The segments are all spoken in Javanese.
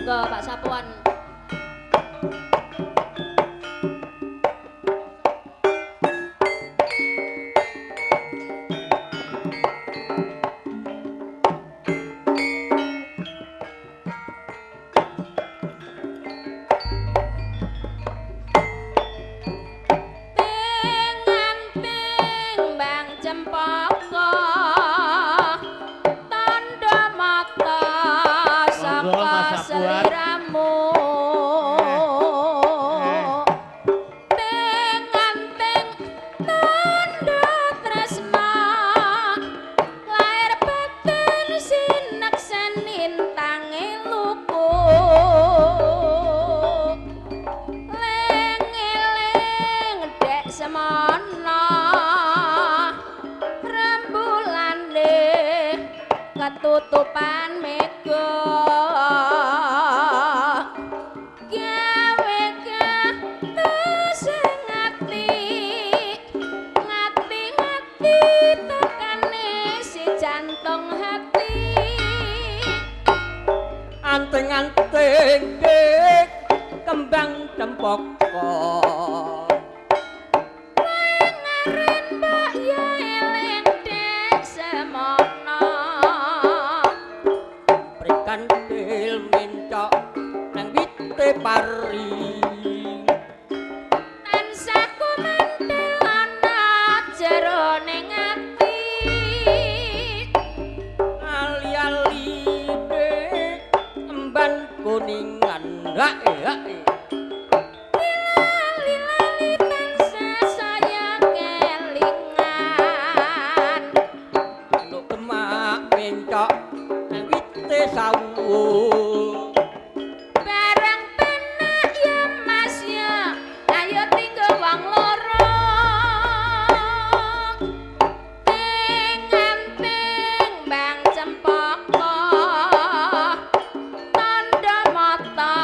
Monggo Pak Sapuan. Ketutupan mega gawe katus ngati ngati ngati tekane si jantung hati anting-anting kembang cempaka ngaren mbok ya eling dek semono kantil mencok nang wite pari tansah kumantil ana jerone ati ali-ali emban kuningan hae hae lali-lali tansah saya kelingan manuk kemak mencok nang wite sawu barang penak ya Mas ya ayo tinggal wong loro ting-anting bang cempaka tandha mata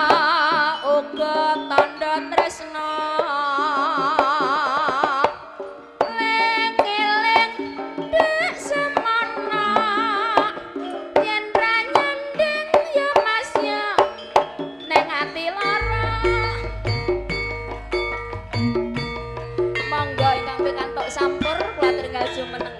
uga tandha tresna ling-eling dek semono yen ra nyanding ya Mas ya neng ati lara. Monggo ingkang pikantuk sampur kula tringgal jumeneng.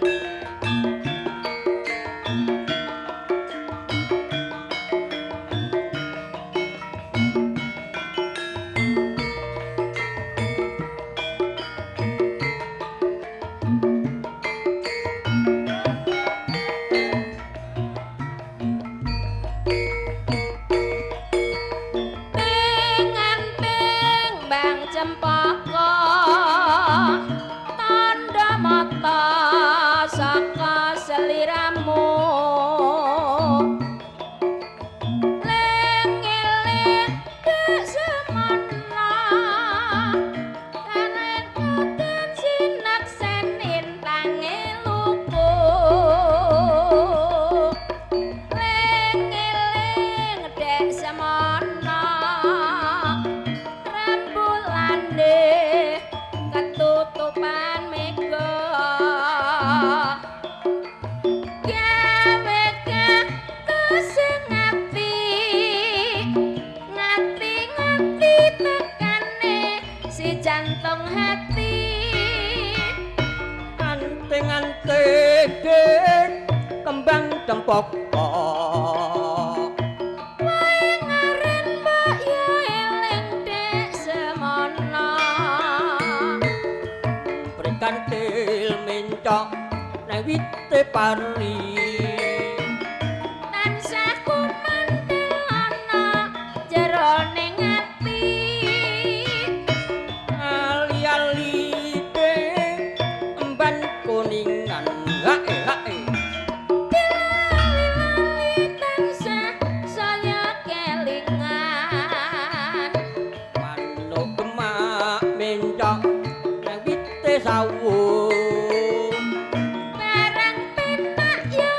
Ting-anting bang cempaka tandha mata saka seliramu ling-eling dek semono kanen katen sinaksen intange luku ling-eling dek semono rembulane ketutupan mega gawe katus ngati ngati ngati tekane si jantung hati anting-anting kembang cempaka wae ngaren mbok ya eling dek semono prikantil mencok nang wite pari tansah kumantil ana jerone ati ali-ali emban kuningan hae hae lali-lali tansah saya kelingan manuk kemak mencok nang wite sawu barang penak ya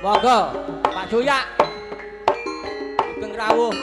Monggo Pak Suyak. Sugeng rawuh.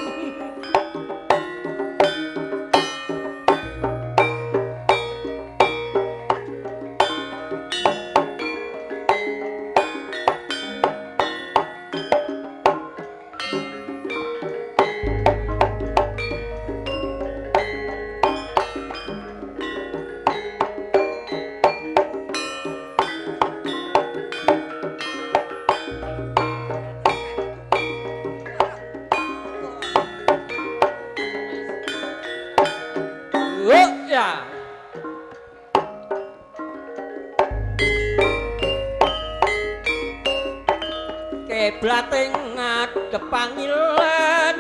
Kiblat ngadhep pangilen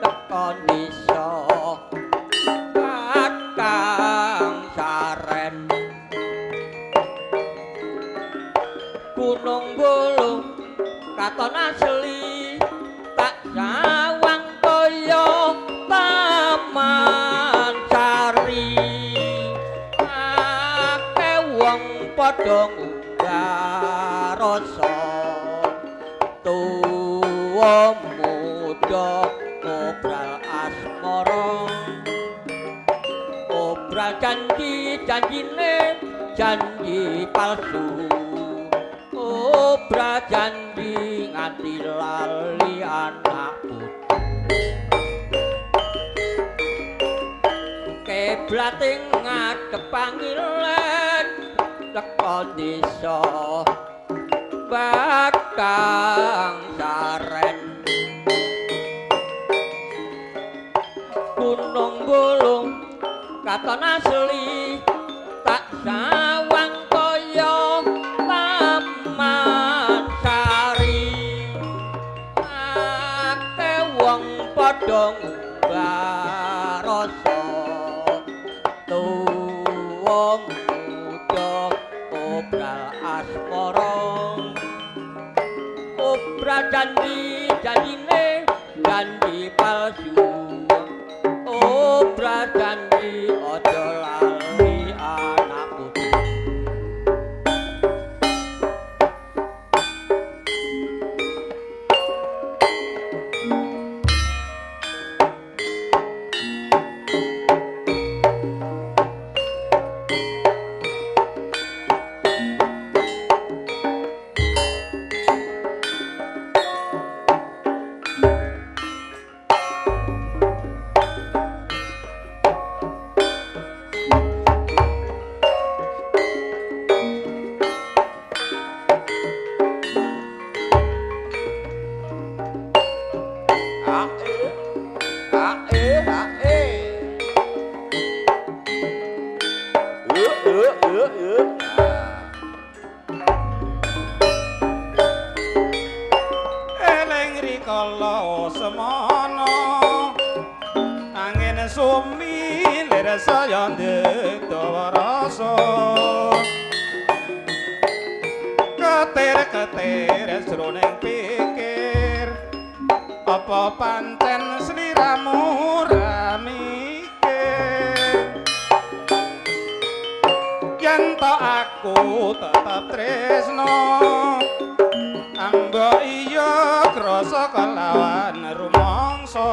teka desa Kakang Saren. Gunung Wulung katon asli tak sawang kaya taman sari. Akeh wong padha ngunggah rasa tuwa muda obral asmara, obral janji janjine janji palsu, obral janji nganti lali anak putu. Kiblate ngadhep pangilen teka desa Batang Saren. Gunung Wulung katon asli tak sawang kaya taman sari. Akeh wong padha ngumbah rasa tuwa muda obral asmara, obral janji janjine janji palsu, obral janji aja lali anak putu. Eling rikala semana angin sumilir saya ndek rasa ketir-ketir jroning pikir apa pancen sliramu ora mikir yen to aku tetep tresno Ambo iya krasa kelawan rumangsa.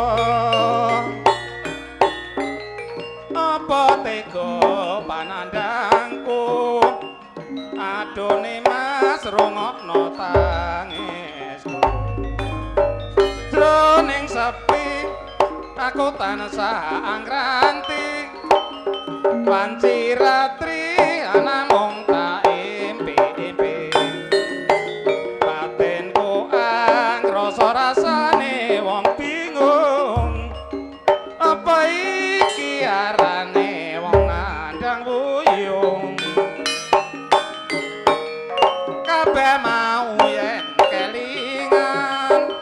Apa tega panandhangku adone Mas rungokno tangisku. Jroning sepi aku tansah angranti wanci ratri anamung tak impi-impi. Batinku angrasa rasane wong bingung apa iki arane wong nandhang wuyung. Kabeh mau yen kelingan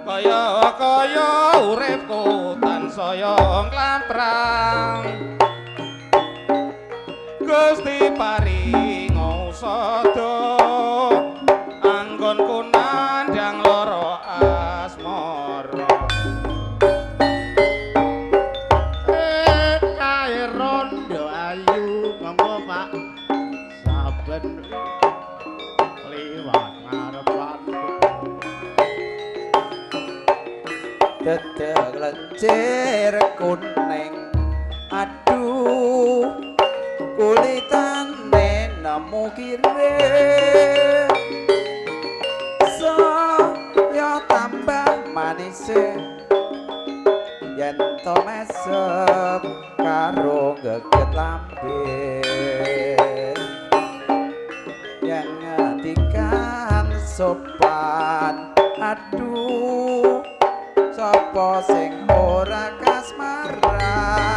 kaya-kaya uripku tansaya nglamprang. Gusti paring usada anggonku nandhang lara asmara. Kae rondo ayu monggo Pak saben liwat ngarepan Dedeg lencir kuning, aduh kulitane nemu kire. Saya tambah manise yen to mesem karo geget lambe. Yen ngendikan sopan, aduh sapa sing ora kasmaran.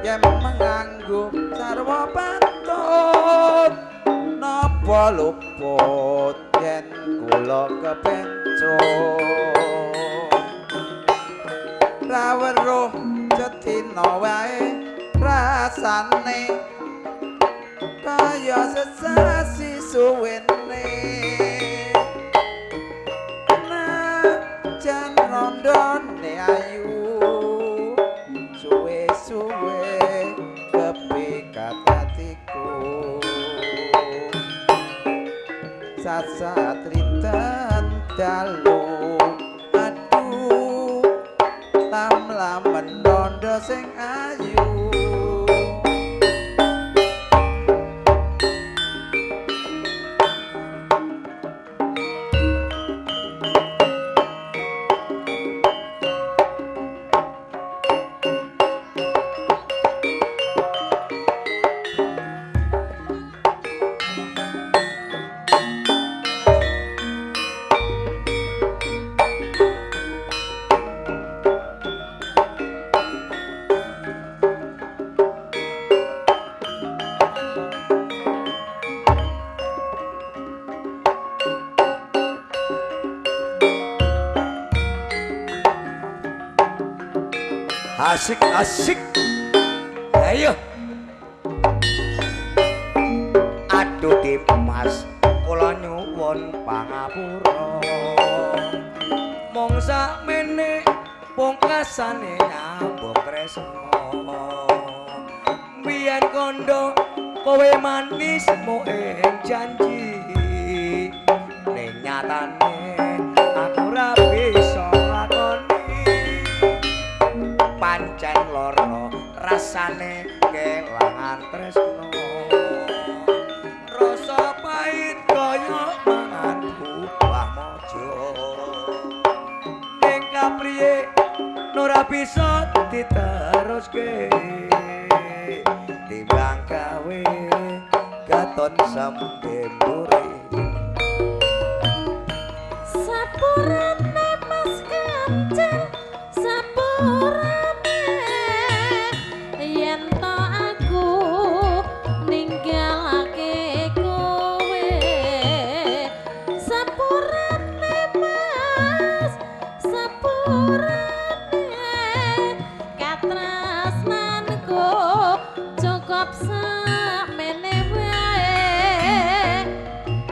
Yen menganggo sarwa pantun, napa luput yen kula kepencut. Ra weruh cetina wae rasane kaya sesasi suwene. Najan rondone ayu suwe-suwe kepikat atiku. Sasat rinten dalu, aduh lam-lamen rondo sing ayu. Asik asik. Ayo. Aduh Dimas, kula nyuwun pangapura. Mung sakmene pungkasane nyambung tresna. Biyen kandha kowe manis mung ing janji. Ning nyatane aku ora bisa nglakoni. Pancen lara rasane kelangan tresna. Rasa pahit kaya mangan buah mojo. Ning kapriye ora bisa diteruske. Timbang gawe katon sampe mburi. Sapurane Mas Kancil, sapurane yen to aku ninggalake kowe. Sapurane Mas, sapurane katresnanku cukup sakmene wae.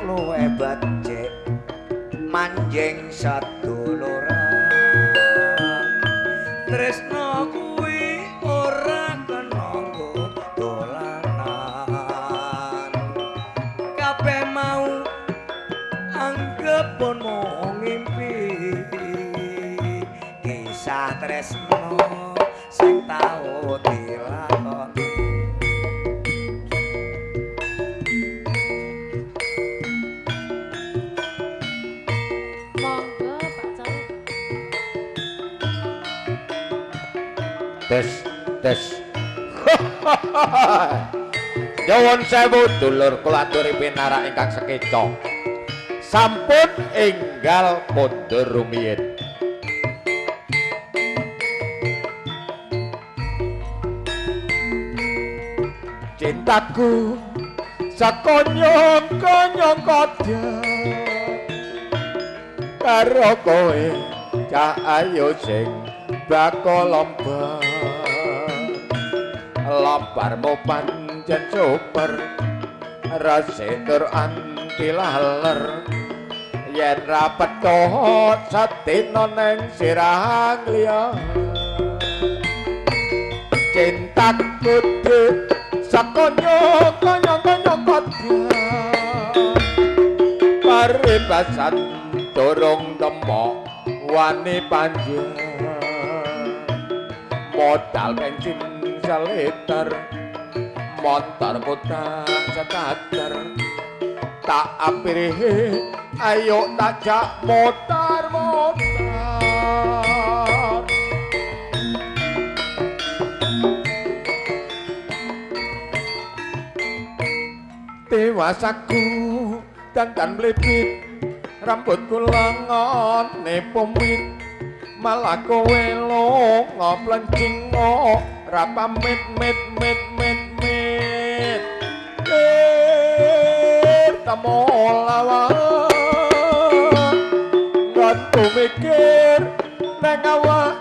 Luwe becik manjing saduluran. Tresna kuwi ora kena nggo dolanan. Kabeh mau anggep pun mung ngimpi. Kisah tresna sing tau dilakoni. Monggo Pak Carik. Tes tes. Nyuwun sewu dulur kula aturi pinarak ingkang sekeca. Sampun enggal kondur rumiyin. Cintaku sakonyong-konyong karo kowe cah ayu sing bakal lombar. Lambarmu pancen super resik tur anti laler. Yen ra petho satina ning sirah liya. Cintaku dik sakonyong-konyong paribasan durung temok Wani panjang modal bensin seliter, motor kota setater, tak apirihi ayo tak jak motor motor. Dewasaku dandan mlipit, rambutku lengone pumit, malah kowe lunga plencing ora pamit mit mit mit mit. Temu lawang ngantu mikir nang awak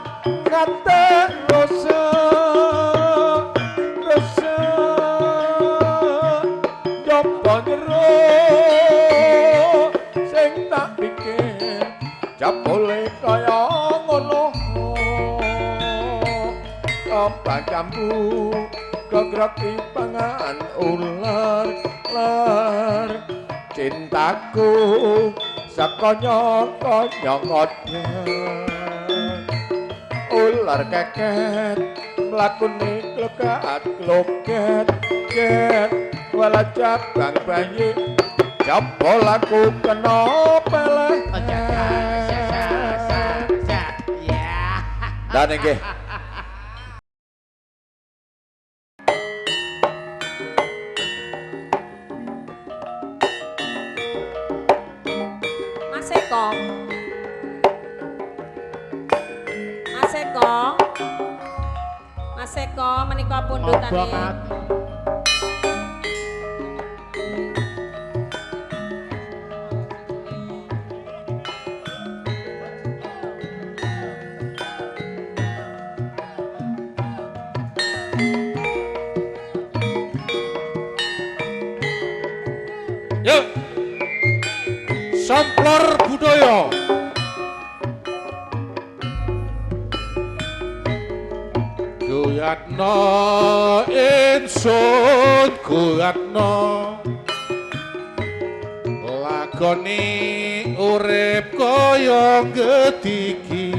ngantek rusak rusak jopo jero sing tak pikir jebule kaya ngono ombak jambu gegreki pangan ular lar cintaku sekonyong-konyong ular keket mlakune klokat kloket ket wala cabang bayi jebol aku kena peleh. Dan nggih. Mas Eko. Mas Eko. Mas Eko menika pundhutane. Yuk. Samplor budaya. Guyatno insun guyatno lakoni urip kaya gediki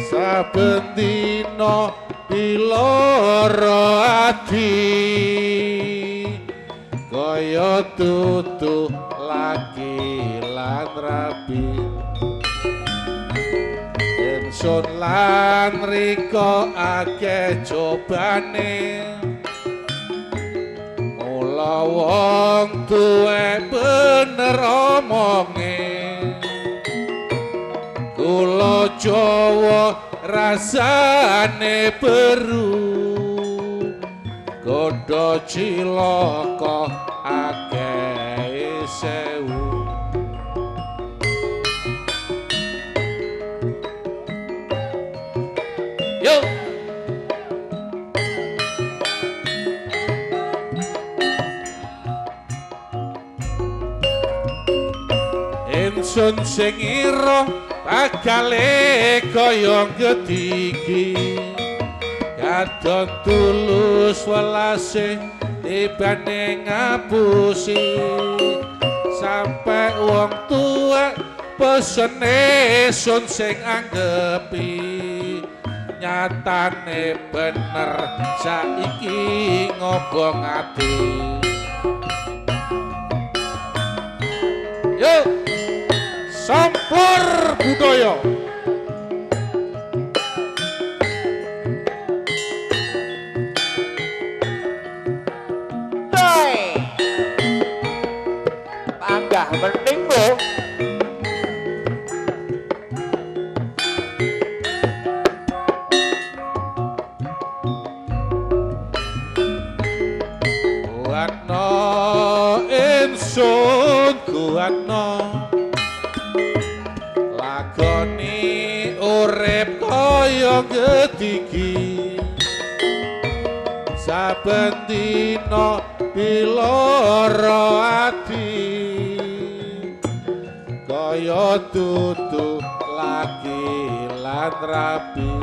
saben dina diloro ati kaya tutu laki lan rabi. Ingsun lan rika akeh cobane mula wong tuwek bener omonge kula Jawa rasane beru godho cilaka akeh sewu. Yo. Ingsun sing ira bakale kaya gediki kadon tulus welase tibane ngapusi sampe wong tuwek pesene sun sing anggepi nyatane bener saiki ngobong ati. Yo samplor budaya. Panggah mening lho. Kuatno ingsun kuatno lakoni urip kaya gediki saben dina diloro ati kaya dudu laki lan rabi.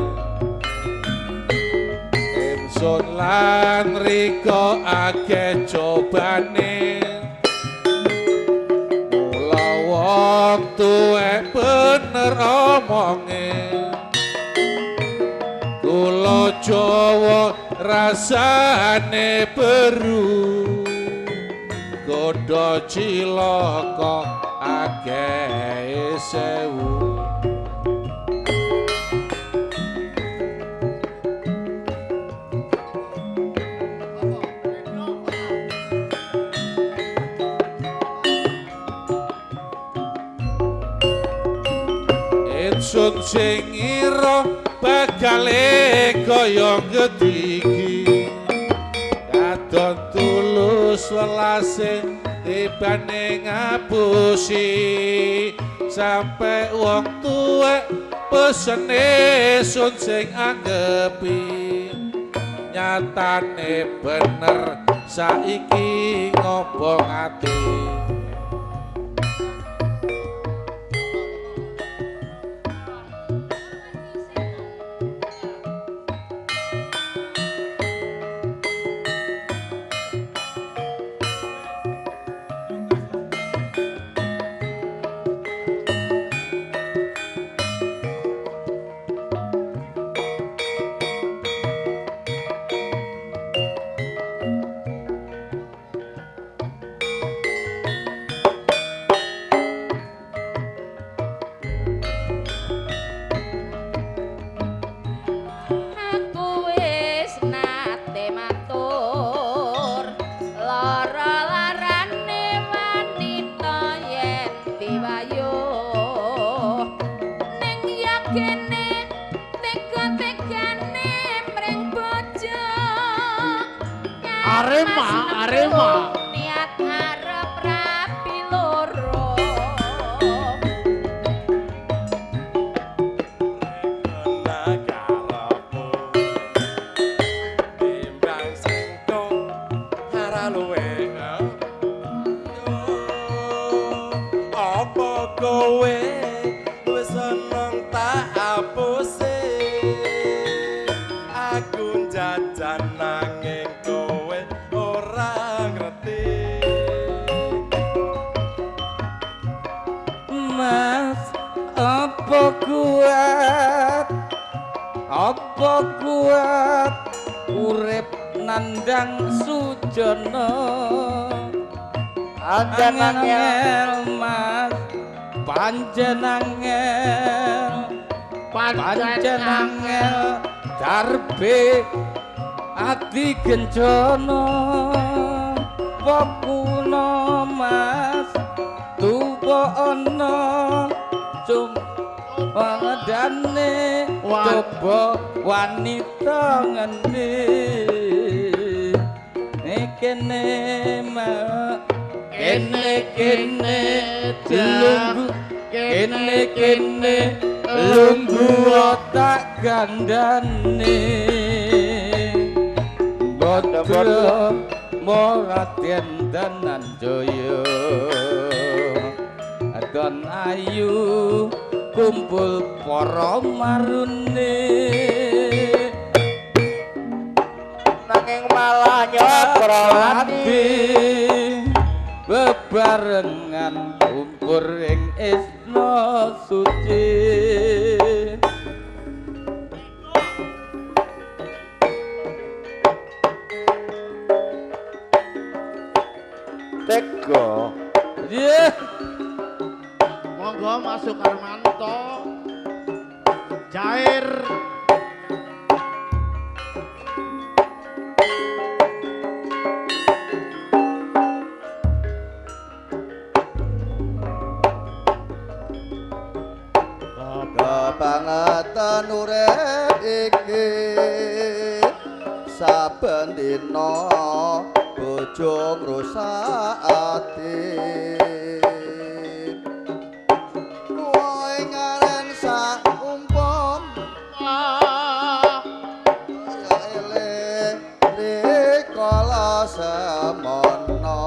Ingsun lan rika akeh cobane mula wong tuwek bener omonge. Kula Jawa rasane beru, godha cilaka akeh sewu. Ingsun sing ngira bakale kaya gediki, kadon tulus welase tibane ngapusi, sampe wong tuwek pesene sun sing anggepi, nyatane bener saiki ngobong ati. Arema, Arema. Niat arep rapi loro. Kena karepmu timbang sing ora luwe. Apa kowe wis seneng tak apuse? Aku jajan nanging kowe ora ngerti. Mas, apa kuat? Apa kuat urip nandang sujana? Pancen angel Mas, pancen angel, pancen angel darbe ati genjono. Apa Mas, tuwa ana cum wangedane coba wanita ngendi kene kene kene lungguh kene kene lungguh tak gandane bodho Raden Dananjaya Adon ayu kumpul para marune nanging malah nyokro ati bebarengan kumpul ing isna suci. Tega. Nggih. Monggo Mas Sukarmanto. Jair. Kebangetan urip iki saben dina bojo ngrusak ati. Kowe ngaren sak umpam ya ele rikala semono.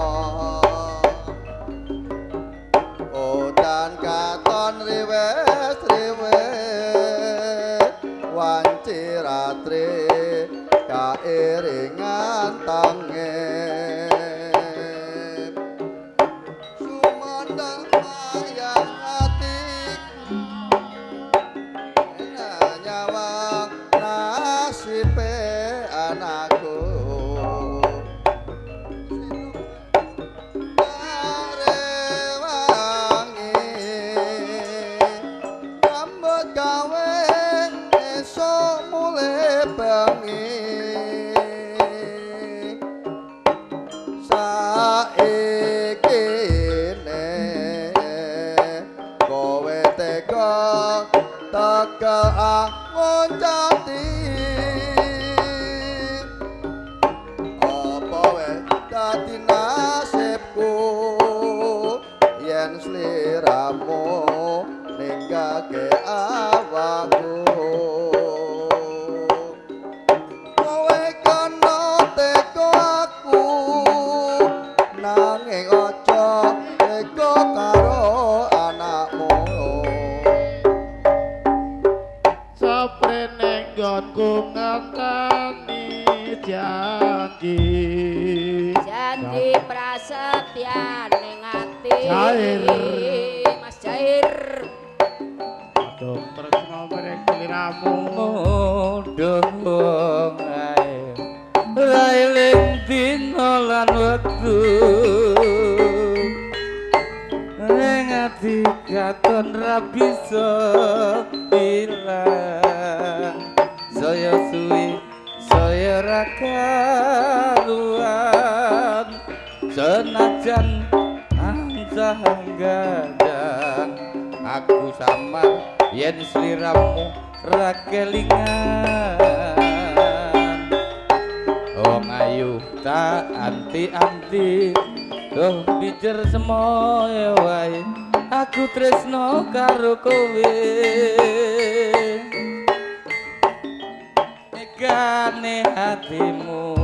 Udan katon riwes riwes wanci ratri kairingan tangen. Nanging aja tega karo anakmu. Saprene nggonku ngenteni janji. Janji prasetya ning ati. Jair. Mas Jair. Aduh, tresno mring sliramu. Mudhong ae ra eling dina lan wektu ning ati katon ra bisa ilang saya suwi saya ra karuan senajan angsah gadang aku samar yen sliramu ra kelingan. Wong ayu tak anti-anti duh bijer semoyo wae aku tresno karo kowe. Megane hatimu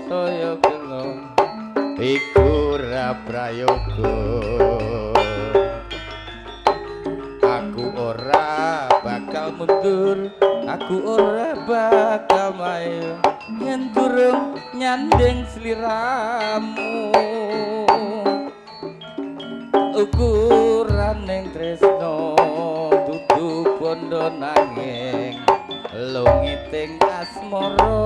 saya gelo iku ra prayoga. Aku ora bakal mundur, aku ora bakal mayu yen durung nyanding sliramu. Ukuraning tresno dudu bondo nanging lungiting asmara.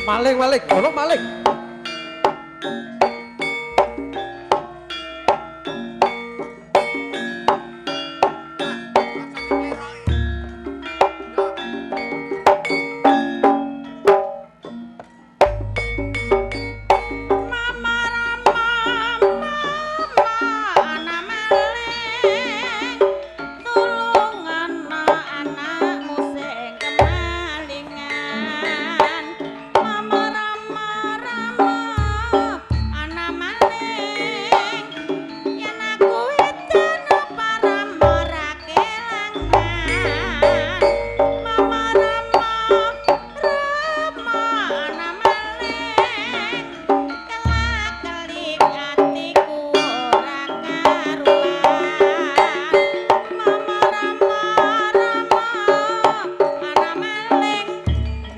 Maling maling, ono maling. Mama Rama mama ana maling tulungan anakmu sing kemalingan. Mama Rama Rama ana maling yen aku edan para ora kelangan. Mama Rama Rama ana maling kelak-kelik atiku ora karuan. Mama Rama Rama ana maling.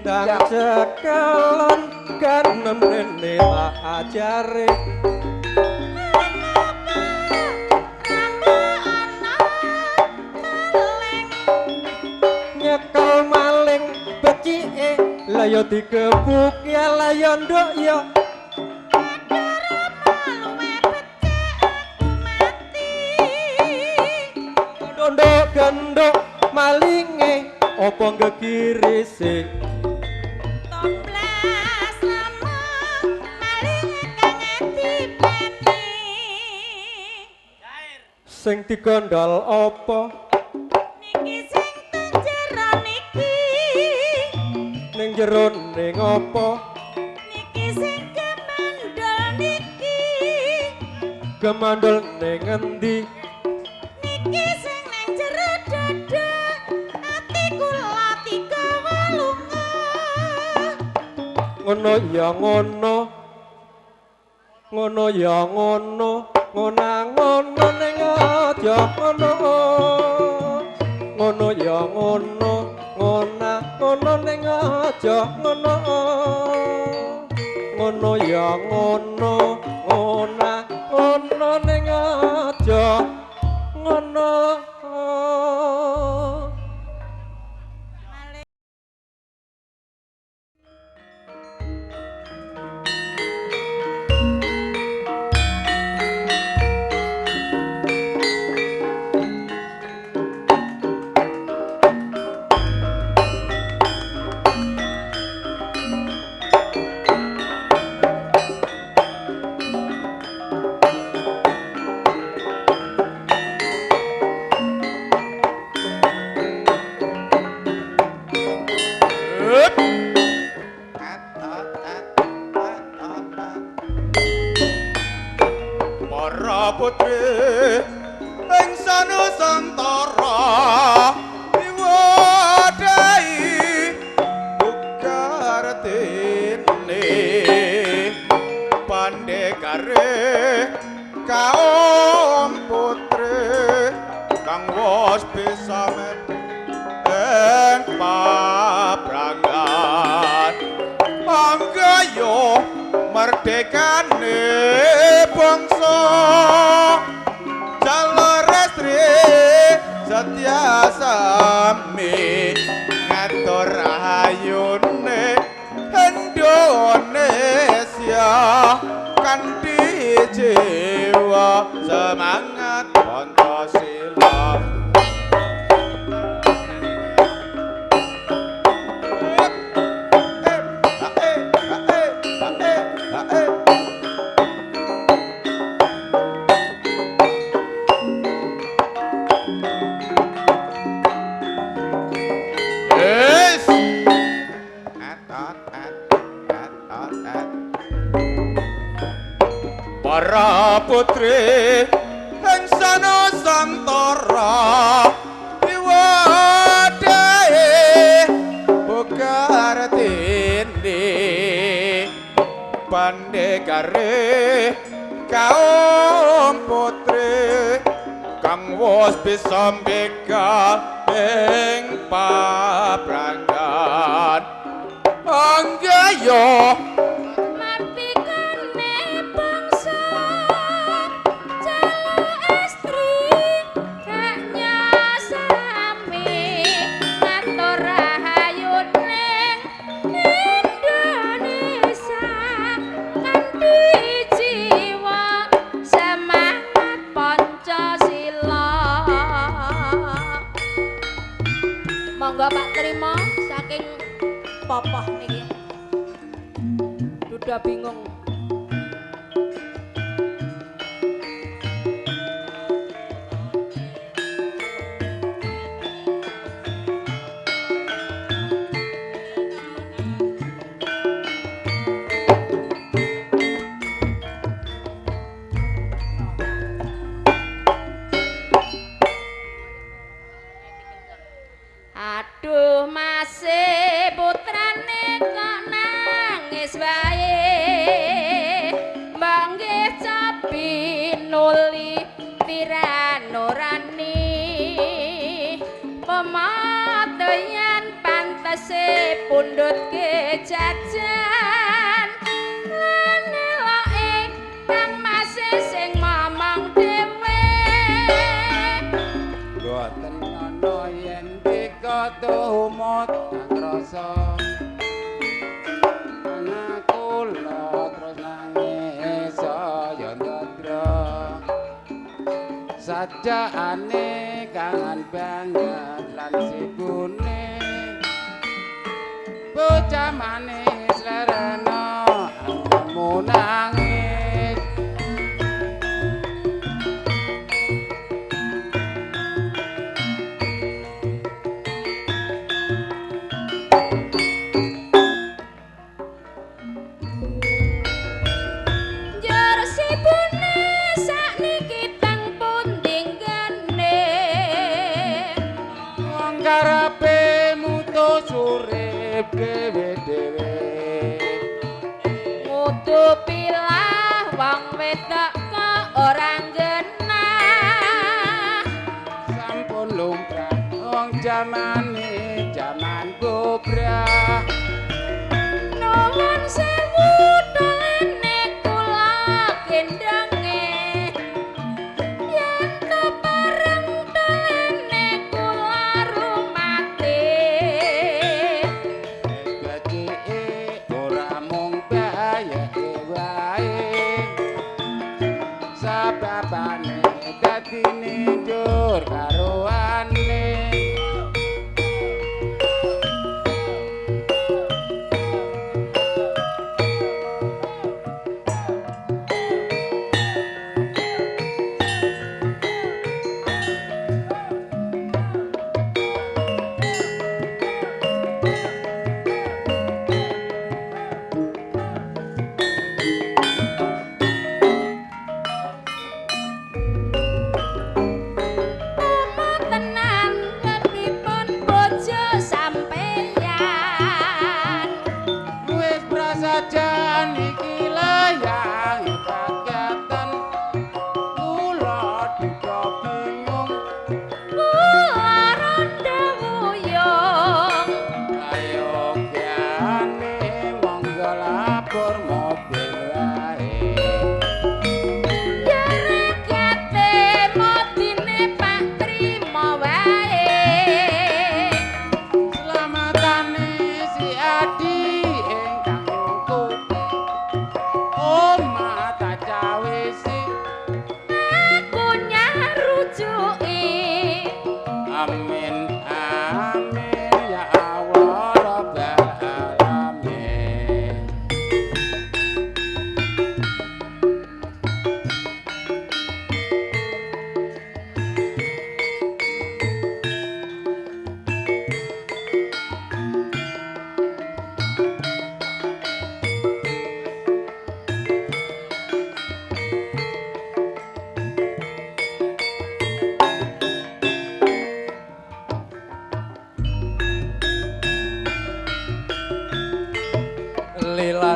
Ndang cekelon kan mrene tak ajare. Rama ana maling. Nyekel maling becike lah ya digebuk ya lah ya nduk ya. Aduh Rama luwe becik aku mati. Nduk genduk malinge apa gegirise. Tomblas Rama maling kang dipeni. Sing digondol apa Niki sing teng jero niki. ning jero ning apa Niki sing kemandol niki. gemandol ning endi. Niki sing nang jero dada ati kula digawa lunga. Ngono ya ngono, ngono ya ngono, ngona ngono ning aja ngono. Ngono ya ngono, ngona ngono ning aja ngono. Ngono ya ngono, ngona ngono ning aja ngono. Para putri ing Sanusantara. samem ing paprangan manggayo merdekane bangsa jalur estri setia sami ngatur ayune Indonesia kanthi jiwa semangat Pancasila. Para putri ing Sanusantara diwadhahi Bukartini pandhekare kaum putri kang wis bisa mbegal ing paprangan anggaya Monggo Pak Trimo saking popoh niki. Duda bingung. Aduh masih putrane kok nangis wae. Mbok nggih cabi nuli tiranurani. Pematoyan pantese pundhut kejajan. Lan eloke kang masih sing momong dhewe. Mboten ana yen tumut ngrasa anak kula terus nangis saya ndra sajakane kangen banget lan sibune bocah manis lerena anggemu nangis. Karepe mutus urip dhewe-dhewe ngutu pilah wong wedok kok ora genah sampun lumrah wong jamane jaman gobrah nuwun sewu dolene kula gendonge yen kepareng dolene kula rumate becike ora mung bayeke wae sababane dadi njur karuane.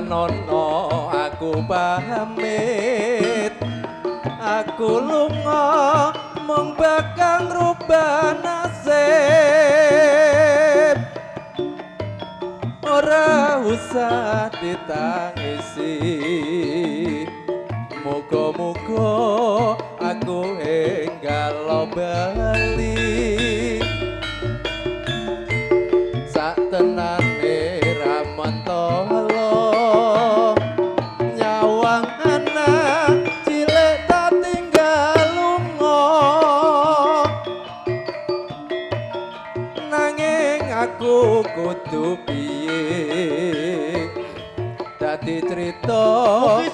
Tresnanono aku pamit. Aku lunga mung bakal ngrubah nasib. Ora usah ditangisi. Muga-muga aku enggal bali. Sak tenane ra mentolo nyawang anak cilik tak tinggal lunga. Nanging aku kudu piye dadi crita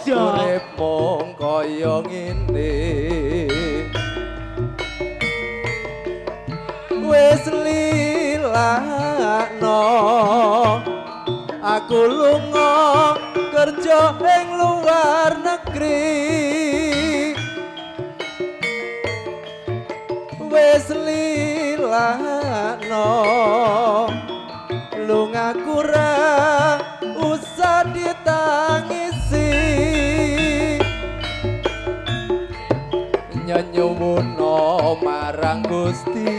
urip mung kaya ngene. Wis lilakno aku lunga kerja ing luar negeri. Wis lilakno lungaku ra usah ditangisi. Nyenyuwuno marang Gusti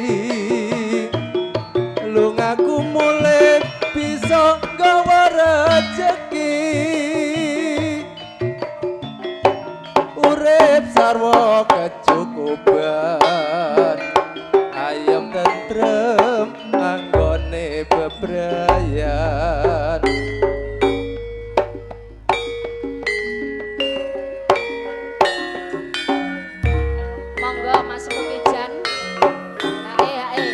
lungaku mulih bisa nggawa rejeki. Urip sarwa kecukupan ayem tentrem anggone bebrayan. Monggo Mas Mukijan. Hae hae.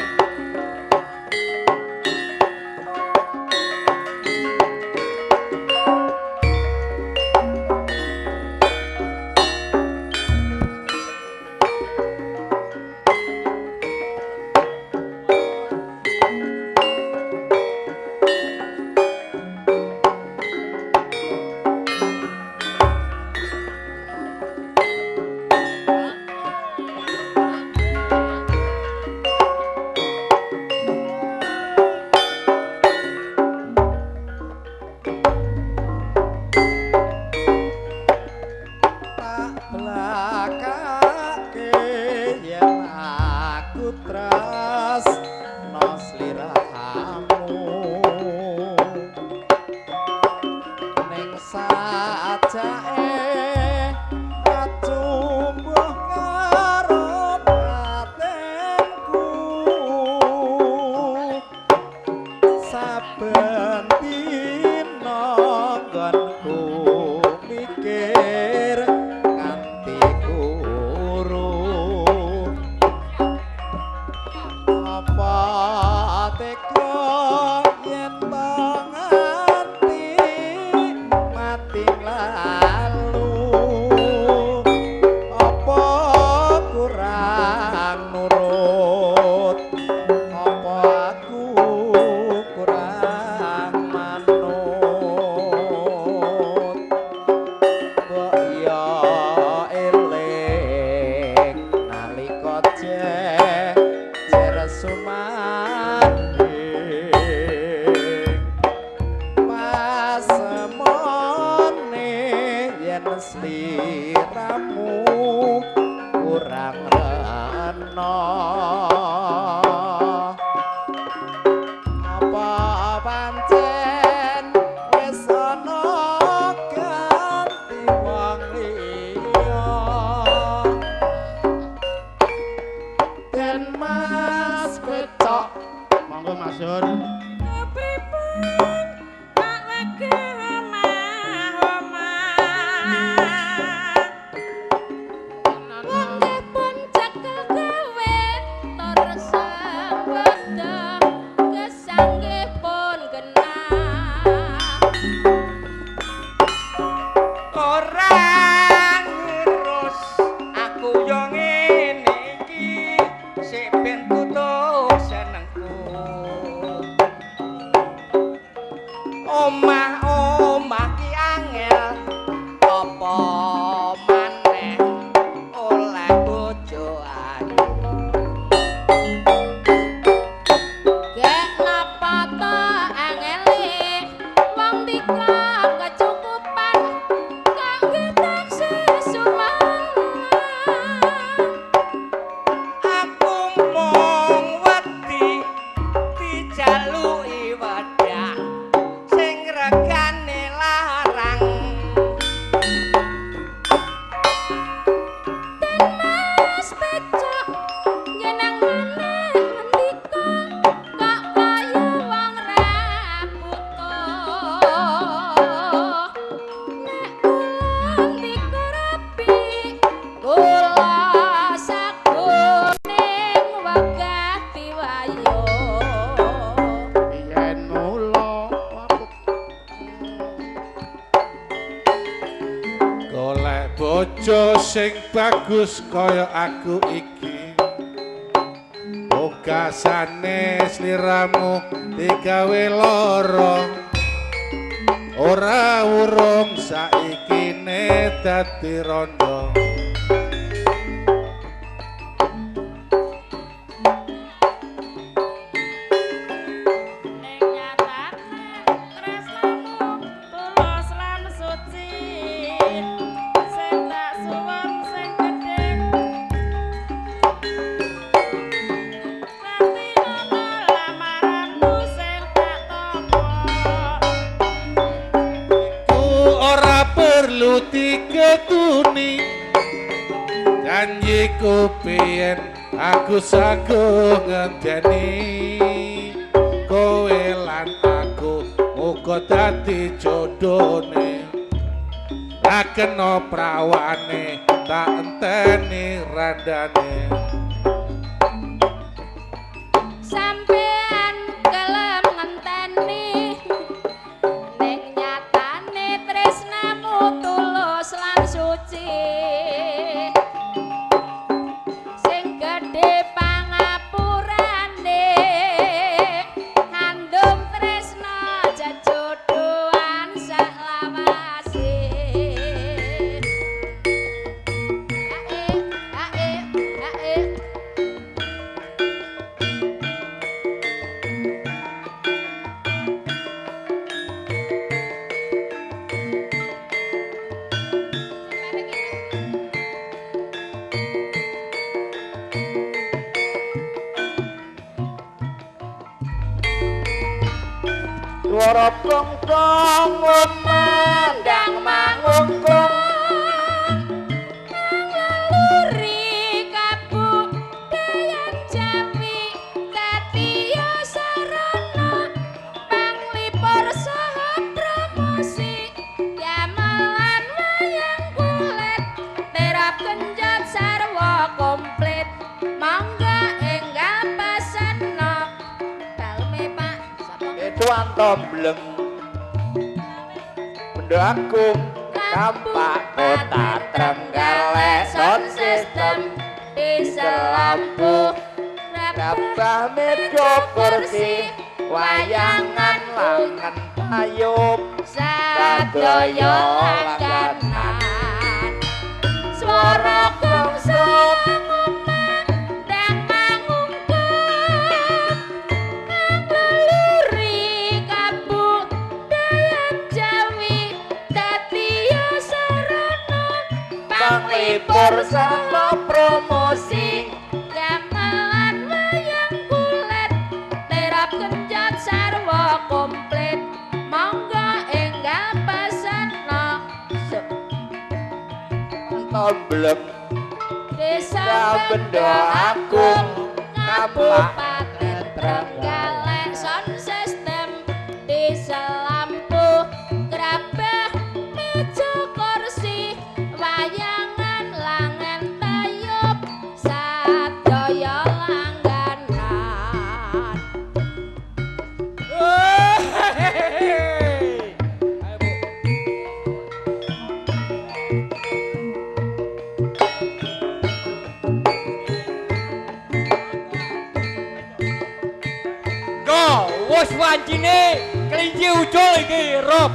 Tak blakake yen aku tresno sliramu ning sajake acumbuh karo batinku saben dina nggonku mikir nganti kuru apa teka yen to nganti mati lalu apa kurang nurut apa aku kurang manut mbok yo eling nalika jejer sumanding pasemone yen sliramu kurang rena apa pancen wis ana ganti wong liya den Mas Pecok. Monggo Mas Sur. Kepripun tak wegah omah-omah. Wong pun cekel gawe tur sambeda kesanggih pun genah. Ora ngurus aku yo ngene iki sik ben tutuk senengku. Omah-omah ki angel apa maneh oleh bojo ayu. Gek napa ta angele wong dikon kecukupan. sing bagus kaya aku iki. Pungkasane sliramu digawe lara, ora urung saiki ne dadi rondo. Ning nyatane tresnamu tulus lan suci, sing tak suwun sing gedhe ngerti ngono lamaranmu sing tak tampa. Ku ora perlu diketuni, janjiku biyen aku sago ngenteni. Kowe lan aku muga dadi jodone, ra kena prawane tak enteni randane. Sampean gelem ngenteni, ning nyatane tresnamu tulus lan suci, sing gedhe pangapurane ngandung tresna jejodohan saklawase. Ae ae ae. Swara kongkong Ndang mangungkung ngaluri kabudayan Jawi dadi sarana panglipur saha promosi gamelan wayang kulit terap kenjot sarwa komplit. Mangga enggal pesena daleme Pak sapa? Tuan Tombleng Bendo Agung Kampak Kota Trenggalek Sound system diesel lampu Rabah meja kursi wayangan langen tayub sadaya langganan. Swara gongso ngumandang mangungkung ngaluri kabudayan Jawi dadi sarana panglipur saha promosi gamelan wayang kulit terap kenjot sarwa komplit. Monggo enggal pesena Tombleng Desa Bendo Bendo Agung Kabupaten Trenggalek sound system diesel lampu gerabah meja kursi wayangan langen tayub sadaya langganan. Go, wis wancine kelinci ucul iki, Rob.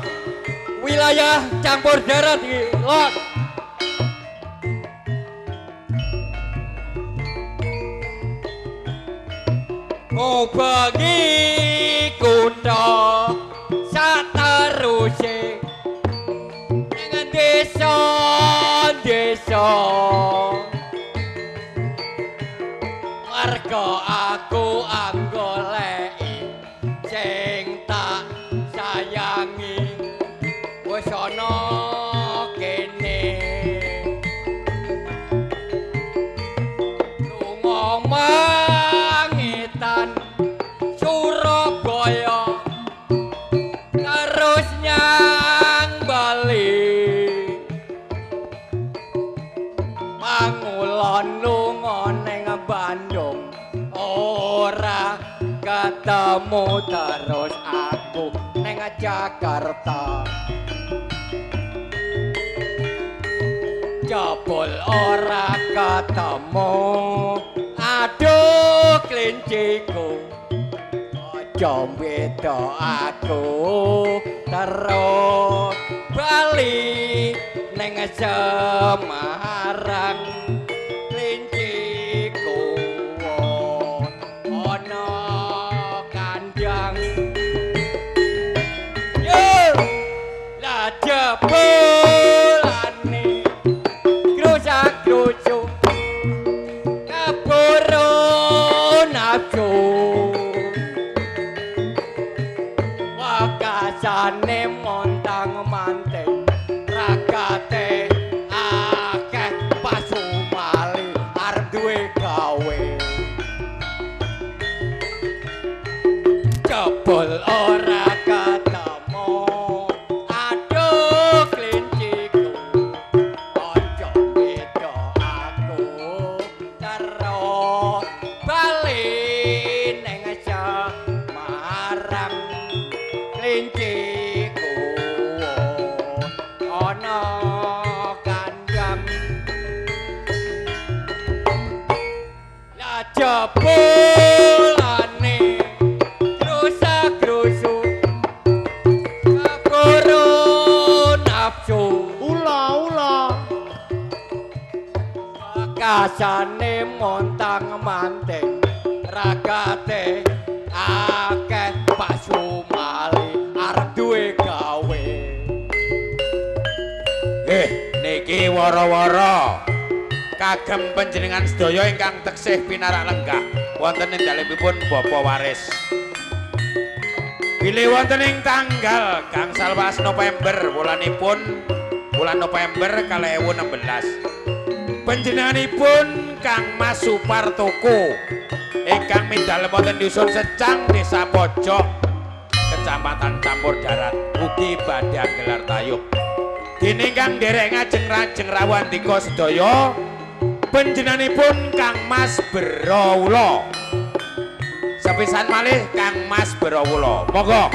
Wilayah campur darat iki, Lot. Ngubengi kutha sateruse ning desa-desa. Warga aku anggoleki sing tak sayangi wis ana kene. Lunga mangitan Surabaya terus nyang Bali. Pangulon lunga ning Bandung ora ketemu terus aku ning Jakarta. Jebul ora ketemu. Aduh klinciku, aja beda aku terus bali ning Semarang. Klinciku ana kandang. Yo lah jebulane grusak-grusu keburu nafsu. Wakasane montang-manting ragate akeh pasumali arep duwe gawe. Jebul ora ketemu. Aduh klinciku, aja beda aku terus bali ning Semarang. Klinciku ana kandang. Lah jebulane grusak-grusu keburu nafsu. Ula-ula. Pakasane montang-manting ragate akeh pasumali arep duwe gawe. Nggih, niki wara-wara kagem panjenengan sedaya ingkang teksih pinarak lenggah wonten ing dalemipun Bapak Waris. Bilih wonten ing tanggal 15 November wulanipun wulan November 2016. Panjenenganipun Kang Mas Supartoko ingkang midalem wonten dusun Secang, Desa Pojok, Kecamatan Campur Darat, ugi badhe gelar tayub. Dene ingkang nderek ngajeng rajeng rawandika sedaya panjenenganipun Kang Mas Berawula. Sepisan malih Kang Mas Berawula. Monggo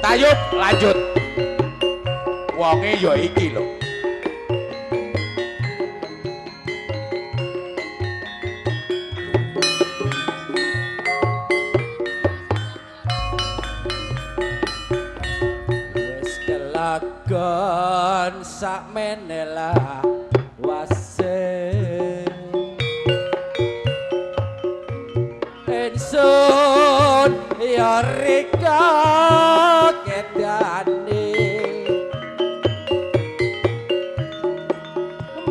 tayub lanjut. Wonge ya iki lho. Wis kelagon sakmene lawase. Ingsun ya rika kedane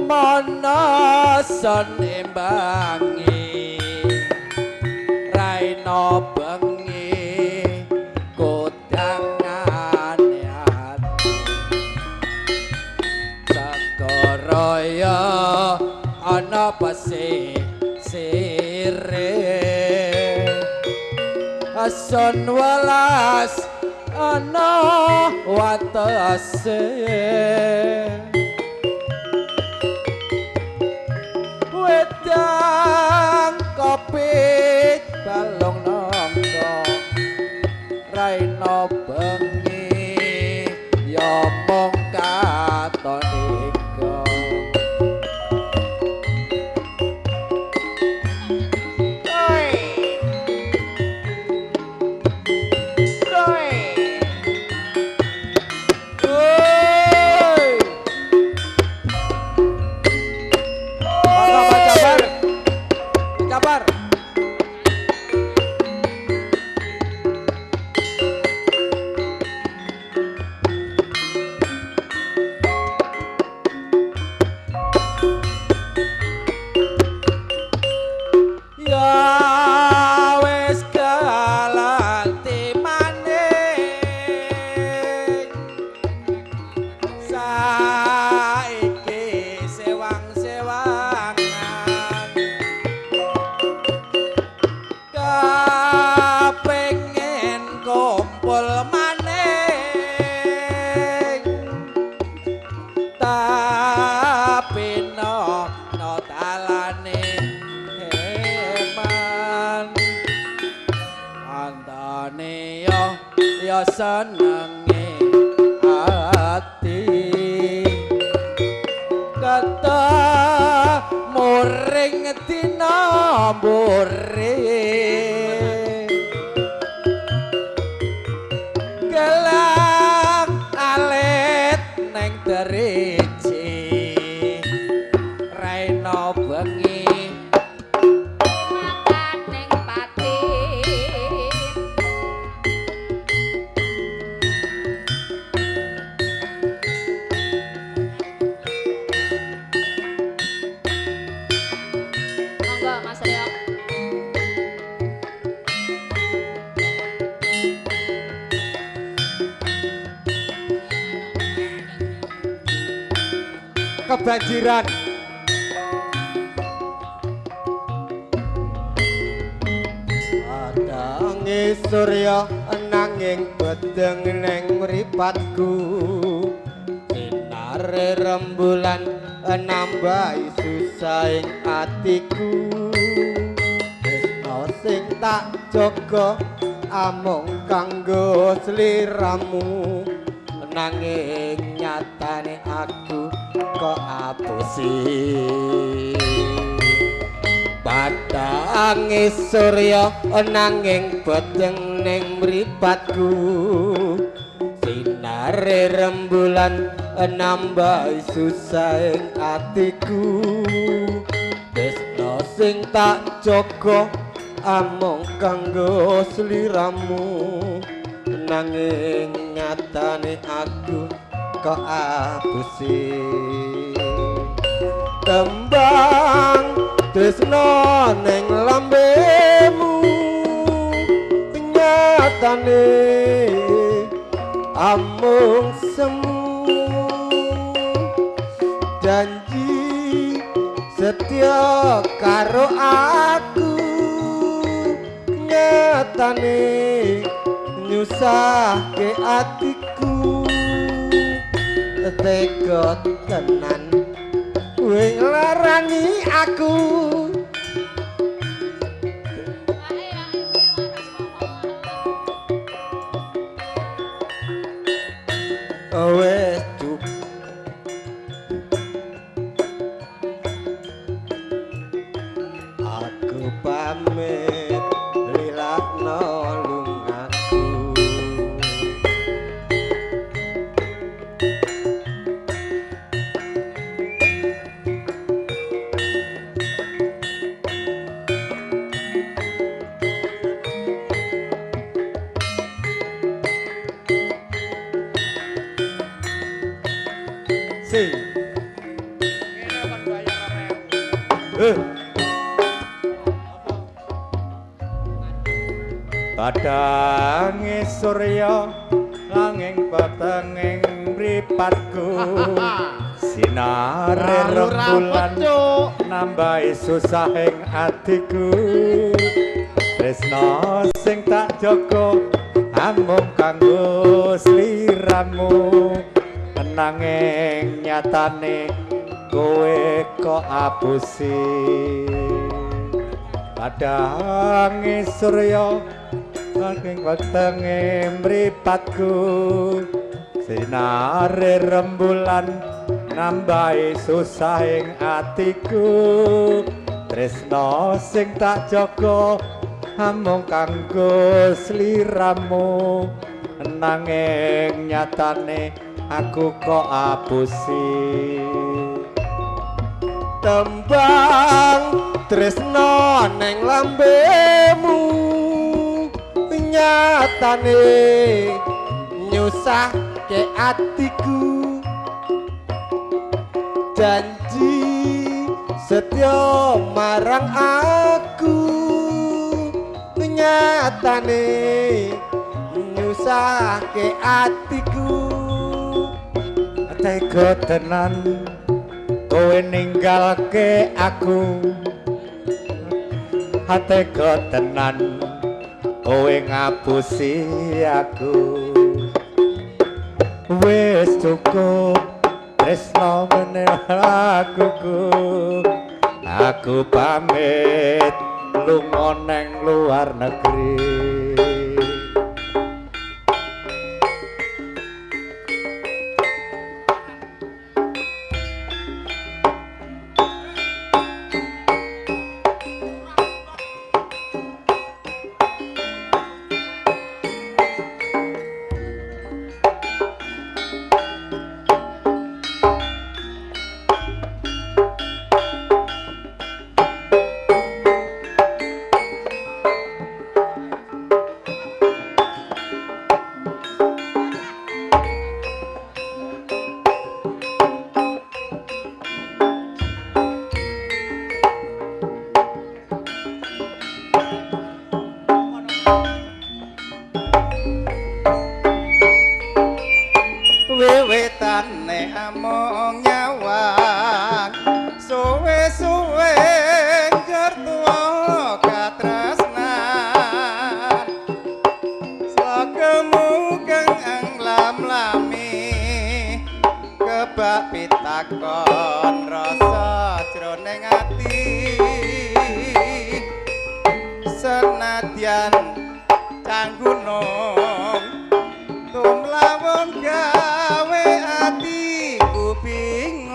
mana son imbangi raina bengi kodangane ati. Sakaraya ana pesisire ason welas ana watese. Wedang kopi balung nangka raina bengi ya mung katon ika. Oi. Monggo Pak Jabar. Jabar. Ya wis galanti maning saiki sewang-sewangan kepengin kumpul maning tapi no dalane heman. Antane yo ya senenge ati ketemu Raina mburi gelang alit neng deriji Raina bengi mangan ning pati. Monggo Mas Reok. Kebanjiran. Padange surya nanging peteng neng mripatku. Sinare rembulan nambahi susah ing atiku. Tresno sing tak jaga amung kanggo sliramu. Nanging nyatane aku kok apusi. Padange surya nanging peteng ning mripatku. Sinare rembulan nambahi susah ing atiku. Tresno sing tak jaga amung kanggo sliramu. Nanging nyatane aku kok apusi. Tembang tresno neng lambemu nyatane amung semu. Janji setia karo aku nyatane nyusahke atiku. Tega tenan kowe nglarani aku. Wes cukup. Aku pamit lilakno lungaku. Si. Padange surya nanging petenging mripatku. Sinare rembulan nambahi susah ing atiku. Tresno sing tak jaga amung kanggo sliramu. Nanging nyatane kowe kok apusi. Padange surya nanging wetenge mripatku. Sinare rembulan nambahi susah ing atiku. Tresno sing tak jaga amung kanggo sliramu. Nanging nyatane aku kok apusi. Tembang tresno neng lambemu nyatane nyusahke atiku. Janji setya marang aku nyatane nyusahke atiku. Tega tenan kowe ninggalke aku. Tega tenan kowe ngapusi aku. Wis cukup tresno meneh lakuku. Aku pamit lunga neng luar negeri. Tak pitakon rasa jroning ati senadyan canggunung tumlawung gawe atiku bingung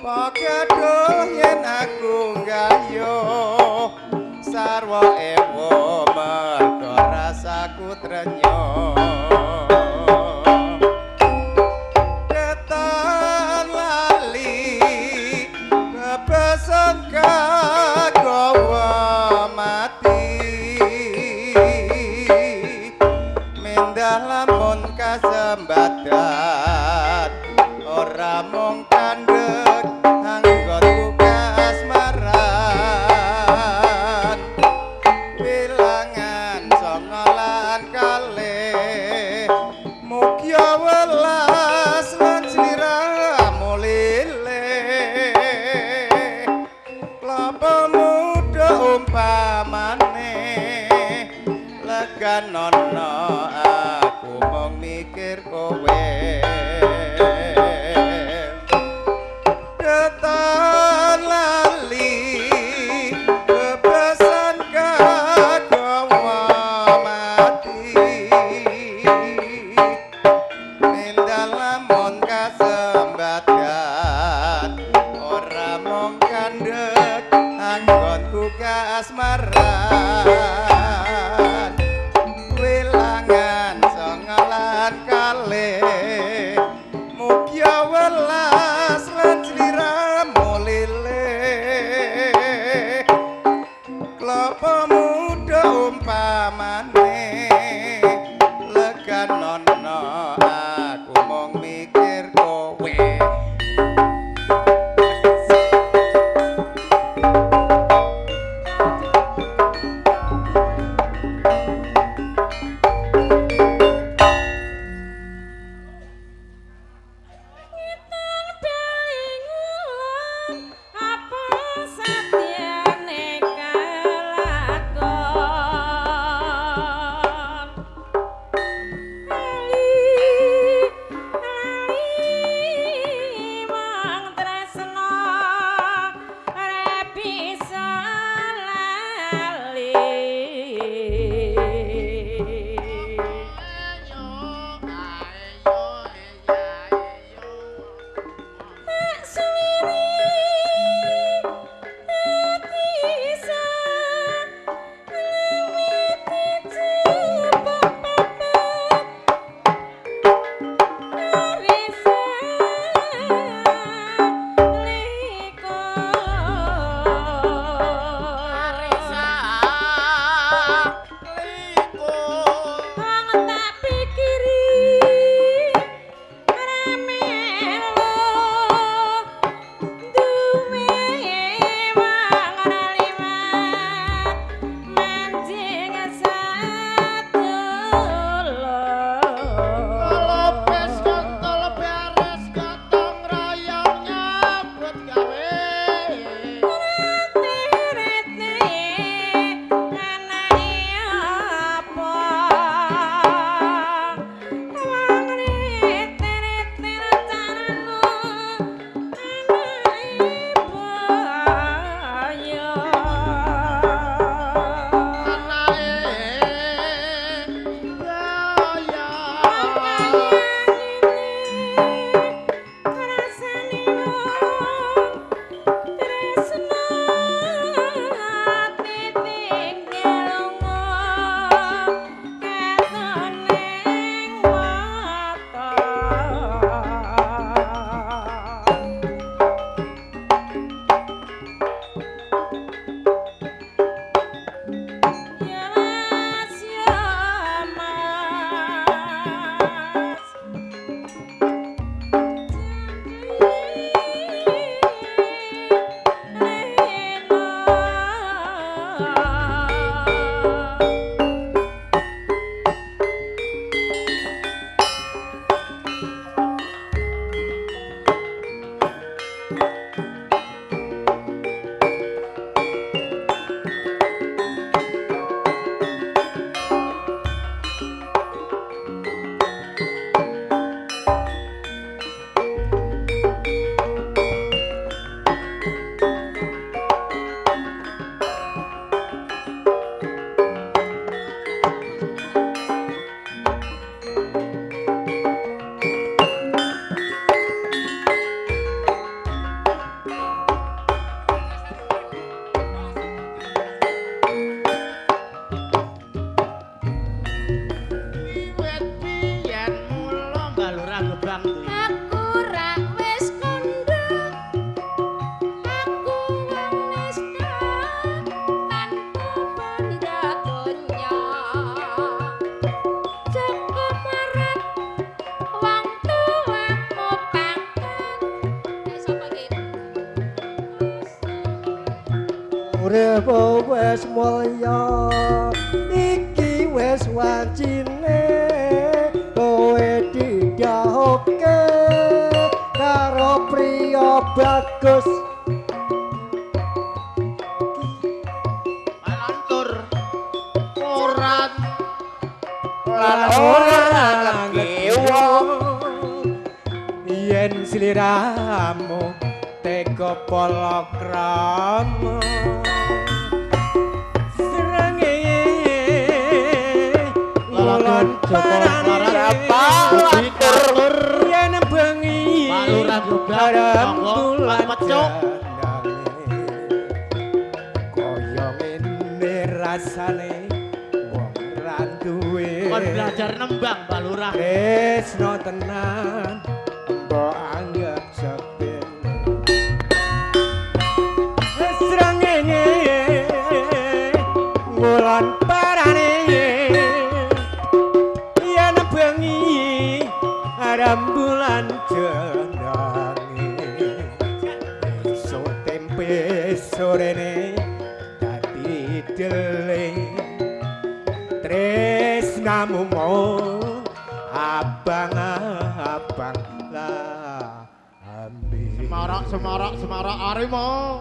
padha yen aku gayo sarwa ewo mergo rasaku trenyo ketan lali kepesen kagawa mati mendah lamun kasembatan ora mung kandhek anggonku kasmaran wilangan songolan kalih mugya welas lan sliramu lilih klapa muda umpamane leganono aku mung mikir kowe ketan lali kepesan kagawa mati nindal lamun kasembatan ora mung kandhek anggonku kasmaran wilangan songolan kalih mugya welas lan sliramu lilih klapa muda umpamane leganono aku mung mikir kowe. Ngitan belingulon apa satyane kelakon. Urip wis mulya iki wis wancine kowe didahoke karo priya bagus. Malantur ora lan ora lagi wong yen sliramu tega palakrama srengenge ngulon parane Malantur yen bengi Pak Lurah Grobak, monggo, rembulan Pak Pecuk. jenenge kaya ngene rasane wong ra duwe Kon belajar nembang Pak Lurah. tresno tenan mbok anggap sepele srengenge ngulon parane yen bengi rembulan jenenge esuk tempe sorene dadi dele tresnamu mung abang-abang lah ambil Semarok semarok semarok arimo.